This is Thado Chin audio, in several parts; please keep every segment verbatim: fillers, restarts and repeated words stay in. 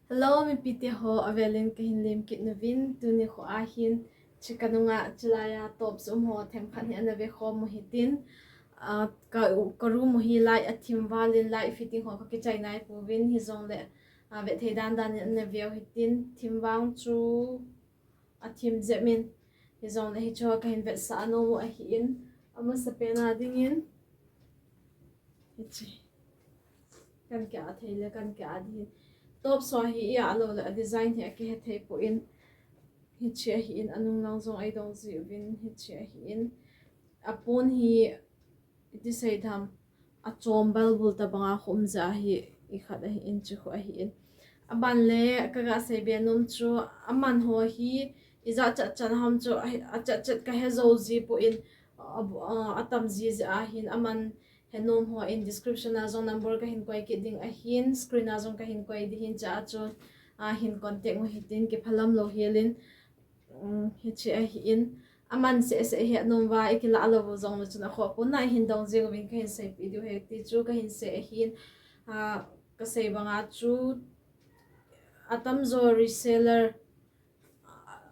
Hello, mipite ho, avelin kahin lemkit nauvin, tuni kho ahin, chika nunga, chilaiya tops um ho, themkhat hi ana vekhom u hitin, ah, ka, ka room u hi light athim valin, light fitting ho kakichai nai pouvin, hijongle, ah, vethei dandan in ana veu hitin, thim vang chu, athim jep in, hijongle hiche ho kahin vetsah nom u ahin, amasapen a dingin, hiche. Kan keh a thei le, kan keh a ding. Tops ho hi i ah lou le, a design hi akihe thei poi. Hiche ahin, anung lang jong eidong jiuvin, hiche ahin. Apon hi, iti sei tham, achom balbul tabanga khum ja hi, ikhat ahin, hiche khu ahin. Aban le, kaga seibe nom chu, aman ho hi, ijat chat chan ham chu, a, achat chat kahe jou ji poi, a, a, atam jiji ahin, aman, He nom ho in description a jong number kahin koi kit ding ahin, screen a jong kahin koi ding ahin, chua chu, a, hin contact u hitin kiphalam lou helin, um, hiche ahin, aman seh seh hi anom uva, i kilah lou u jongle chun akhoh pon a hin dong jing uvin kahin seipeh diu ahi ti chu kahin sei ahin, a, kasei banga chu atamjo reseller,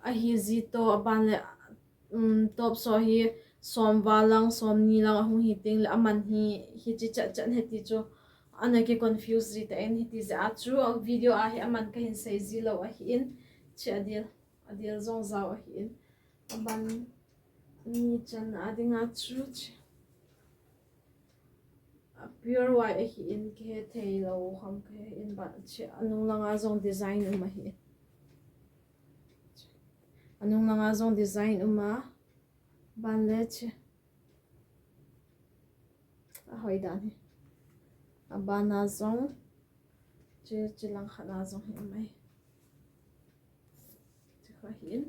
ahi ji toh, aban le, um, tops ho hi som val lang, som ni lang ahung hi teng le aman hi, hiche chat chat ahi ti chu, ana kiconfuse ji tan hiti jeh a chu, video a hi aman kahin sei ji lou ahin, hiche adel, adel jong jao ahin, aban ni channa a dinga chu, hiche. A pure white ahin, kihe thei lou ham kahin, but hiche anung langa jong design um ahin. Anung langa jong design um a, aban le hiche. Ahoi dan hi. Aban a jong, hiche, hiche langkhat a jong hi um ahi. Hiche khu ahin.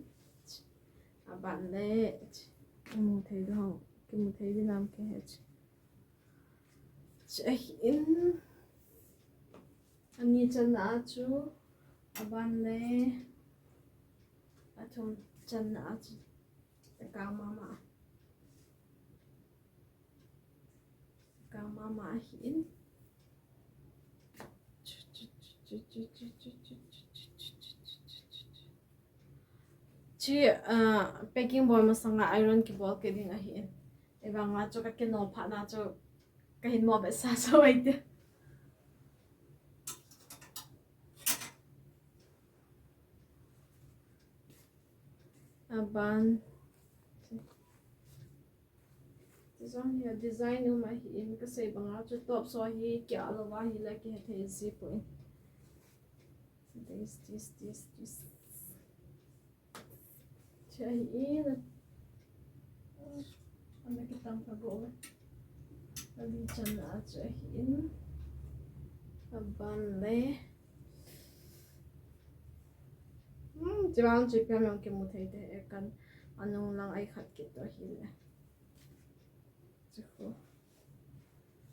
Aban le, hiche. Kimu thei ding ham, kimu thei ding ham kahe hiche. Hiche ahin, ani channa a chu, aban le, athum channa a chu, akang mama. Akang mama ahin. Hiche, ah, packing bol masanga iron kibol kit ding ahin. Ahivanga chu kakinol phat na chu kahin mo behseh sa uve. Aban. Design hi, design um ahin, kasei banga chu tops ho hi kiah louva hile kihe thei ji poi. This, this, this, this. Hiche ahin, ana kitam kha go. Ani channa a chu ahin. Aban le. Hmm, hiche vang chu ipi ham jong kimu thei tei, kan anung lang a ikhat kit toh hile. Hiche khu.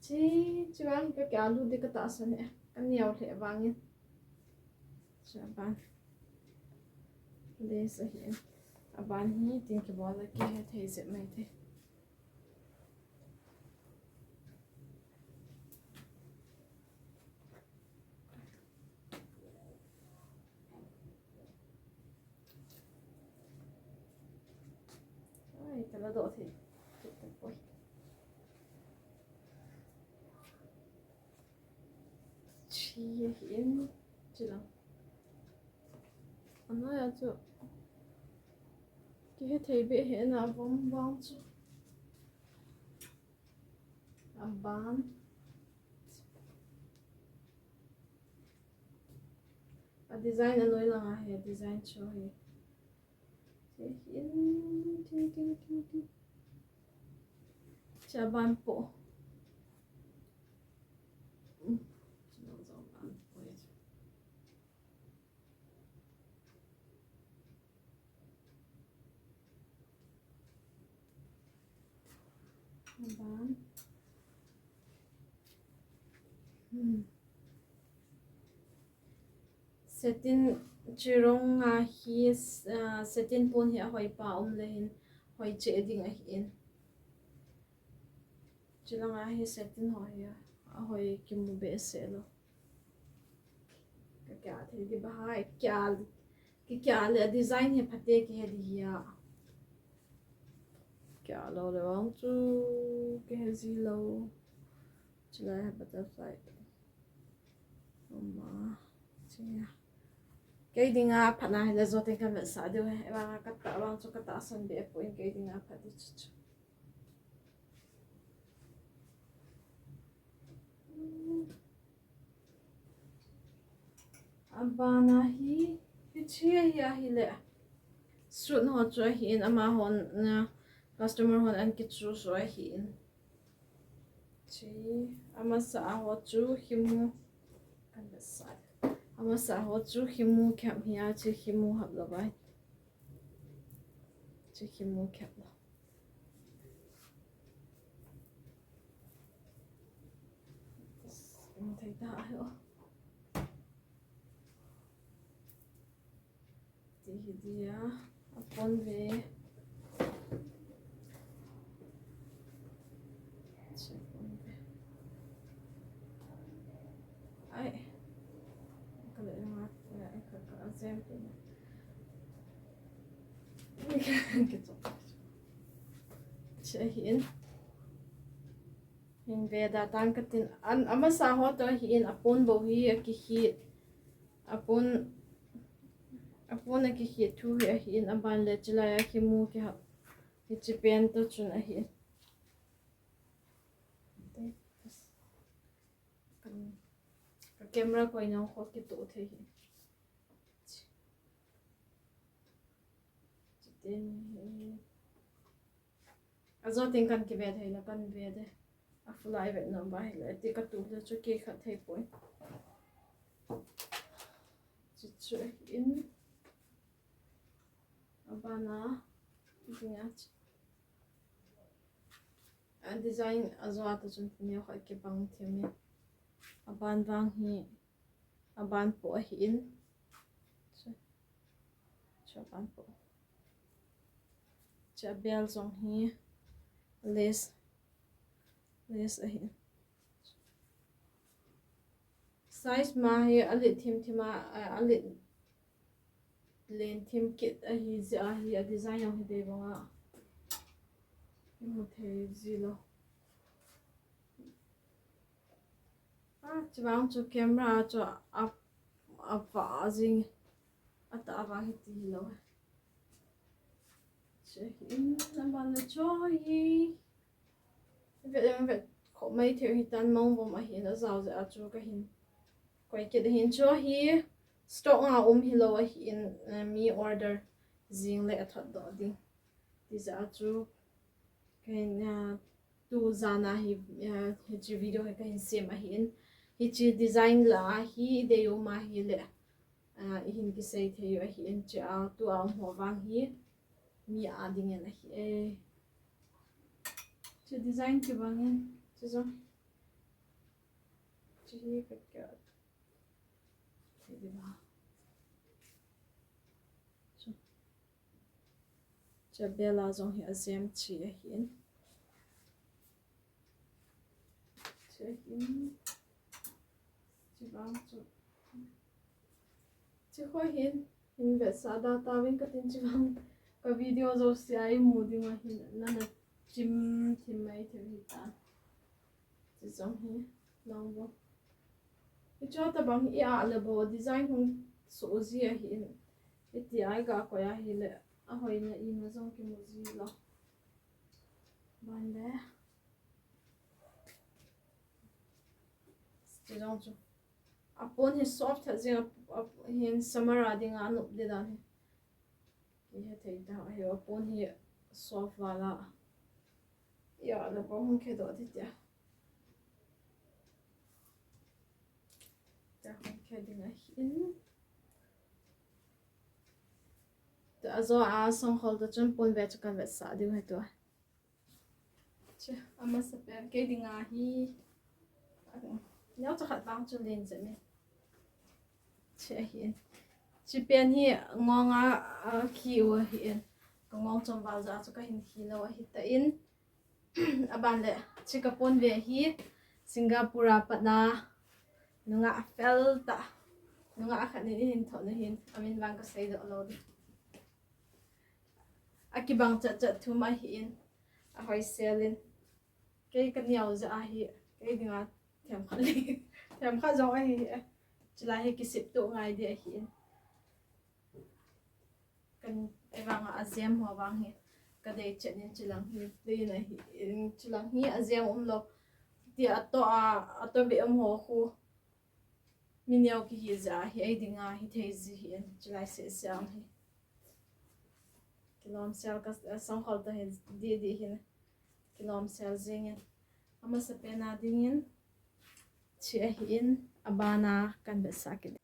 Hiche, hiche vang ka, ka lut ding katahsan e. Ka neo lheh vangin. Hiche aban. Lace ahi. Aban hi tin kibol le kihe thei jep mai thei. Ai, ka la doh thei. Thei tapoi. Hiche ahin, hiche lang. Anoi a chu. Kihe thei beh hi ana vom vang chu. Aban. A design anoi langa hi, a design chu hi. Hiche ahin, tin, tin, tin, tin. Hiche aban po. Hmm, hiche aban po. Aban. Hmm. Satin, hiche rong a hi, ah, satin pon hi ahoi pa um le hin hoi cheh ding ahin. Hiche langa hi satin ho hi ahoi kimu behseh lou. Ka Kya thei di bahai, kya, ki kya le design hi phate kihe di hi a. Kya lou le vang chu kihe ji lou. Chulai hi butterfly. Ama, chia. Kei dinga phatna hi le jotin kan vetsah diu he. Vang kata vang chu kata san be poi, kei dinga phat di chu chu. Abana hi, hiche hi ahile. Suit ho chu ahin, amahon, na, customer hon an kichoose u ahin. Chi, amasa ho chu himu. Kan vetsah. Amasa ho chu himu kihap hi a, chi himu hap lou vai. Chi himu kihap lou. Thei ta ahi o. Ti hi dia, apon ve. Apon ve. Ai. Ka le nga, ka, ka, ka, asem pe na. Ka, ka, ka, Che hin. Hin ve da tan katin, an, amasa ho to hi in, apon bou hi akihi, apon, apon akihi thu hi ahi in, aban le chilai a himu kihap. Hiche pen to chun ahi. Ka camera koi nau kho kitoh thei hi. Chuten hi. Ajo tin kan kive thei na kan ve de. A fulai ve na ba hi le ti ka tu le chu ke khat thei poi. Chu chu in. Abana. Ti nga chu. A design ajo a to chun neo khat kibang thim e. Aban vang hi. Aban po ahi in. Chu, chu aban po. Chu abel jong hi lace, lace ahi in. Size ma hi alit thim thim a, a, alit len thim kit ahi jeh a hi a design jong hi dei bang a. Imu thei ji lou. A, chuvang chu camera chu a, a va jing. Atah a vang hi ti hilou. Che hi in, aban le chu hi. Vet em vet khop mai thei hi tan mong bom ahi in, ajao jeh a chu ka hin. Koi kit hin chu hi stock a um hilou ahi in, eh, mi order jing le athot doh ding. Ti jeh a chu ka hin, ah, tu jan a hi, ah, hiche video hi ka hin sem ahi in. Hiche design la hi dei um ahi le, ah, i hin kisei thei u ahi in, che a tu a um ho vang hi mi a ding in ahi e. Che design kibang in, che jong. Che hi ka ka. Che di ba. Che. Che bel a jong hi ajem chi ahi in. Che hin. Che vang chu. Che kho hin. Hin vetsah da tauvin katin che vang. Ka video jouse a imu ding u ahin. Nana chim thim mai thei u hitan. Che jong hi. Nang bo. Hiche tabang hi a le bou design hung soh ji ahi in. Hiti a i ga koi ahi le, ahoina ina jong kimu ji lou. Ban le. Ti jong chu. Apon hi soft tah jing a, a, hin summer a ding a nop di dan hi. Kihe thei ta, ahi apon hi soft vala. Ya, la pa hung khe doh ti tia. Tia hung khe ding ahin. Tua jo a songkhol to chun pon ve chu kan vetsah diu ahi tua. Che, amasa pen kei dinga hi. Neo cha khat vang chu len jep in. Che ahin. Che pen hi ngong a, a khi u ahin. Ka ngong chom val ja chu ka hin khi lou ahi tan. Aban le, che ka pon ve hi Singapore a patna nungah fel tah. Nungah khat nin eihin thot na hin, amin vang kasei doh lou ding. Akibang chat chat thum ahin, ahoisel in. Kei kaneo jeh ahi, kei dinga themkhat le, themkhat jong ahi, chulai hi kisep tuh ngai ding ahin. Kan, ei vang a ajem ho vang hi kadei chet nin, chulang hi plain ahi, chulang hi ajem umlou. Ti ato a, ato be um ho khu mi neo kihi jeh ahi, ei dinga hithei ji hin, chulai seh seh ang hi. Kilom sel ka, eh, songkhol ta hi, di di hin. Kilom sel jing in. Amasapen a dingin, chi ahin, abana kan vetsah kit.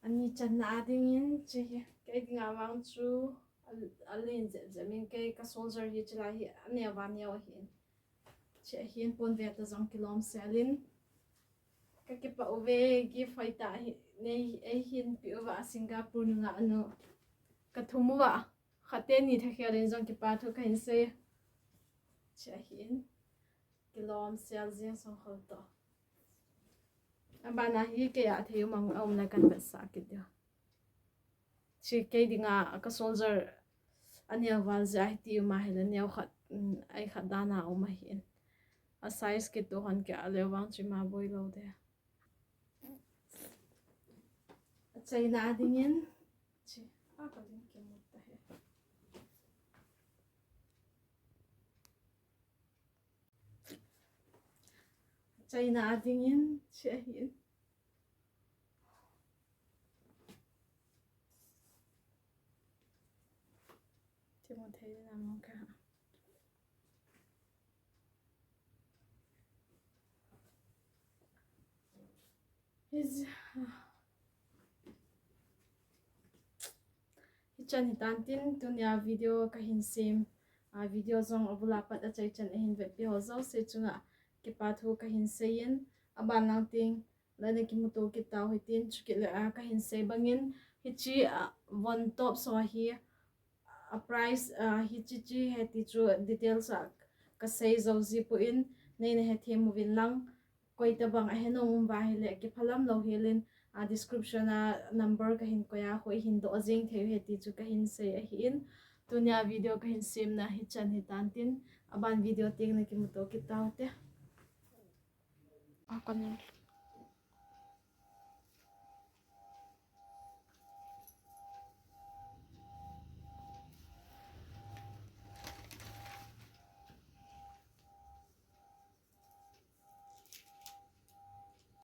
Ani channa a dingin, chi hi, kei dinga vang chu, al-, alen jep jep in, kei ka soldier hi chulai hi, aneo va neo ahin. Chi ahin, pon ve ta jong kilom sel in. Kakipah uve, gift hoitah hi, nei, eihin pe uva, Singapore nungah nu. Kathum uva, khat teni thakhel in jong kipa thu kahin sei. Chi ahin, kilom sel jing songkhol toh. Abana hi kei a thei um ang a um le kan vetsah kit diu. Chi kei dinga ka soldier aneo val jeh ahi ti um ahile neo khat, mm, ei khat dan a um ahin. A size kitoh hon kei a leu vang chu ima boi lou ding. Achaina a dingin, chi, a ka ding kimu ta hi. Achaina a dingin, chi ahin. Themu thei na mong ka. His, hichan hitan tin, tunia video kahin sem, a, video jong abul a pat achaichan ahin vetpi ho jouse chunga kipa thu kahin sei in, aban lang tin, Lana kimuto kit tau hitin, chukit le a kahin sei bangin, hichi, a, von top so hi, a price, a, hichi chi hiti chu details a kasei jou ji poi, neina hethem uvin lang, koi tabang ahe nom um uva ahile, kiphalam lou helin, a, description a number kahin koi a, hoi hin doh jing thei u hiti chu kahin sei ahin, tunia video kahin semna hichan hitan tin, aban video teng na kimuto kit tau te. A, kon